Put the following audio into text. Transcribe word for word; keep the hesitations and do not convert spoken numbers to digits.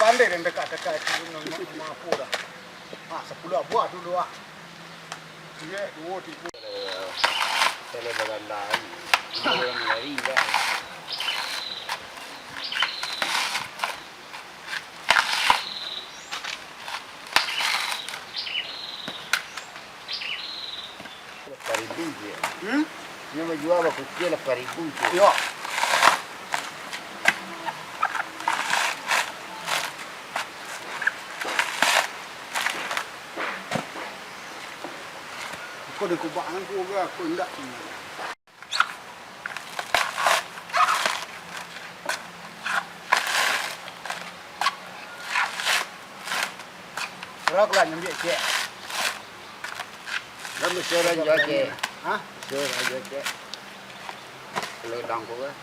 Andai den dekat-dekat itu, nonton rumah aku dah. Ah, sepuluh buah dulu, ah. Iya, dua, tiga. Kalau bagandang, orang lari, kan. Lapan ribu je. Hmm? Dia menjual bakukil lapan ribu je. Yo. Kau di kubak angku ke, aku indak. Kalau aku lah nyambiak ciek. Lah, bisa lah jual ciek. Hah? Bisa lah jual ciek. Kalau dangko lah.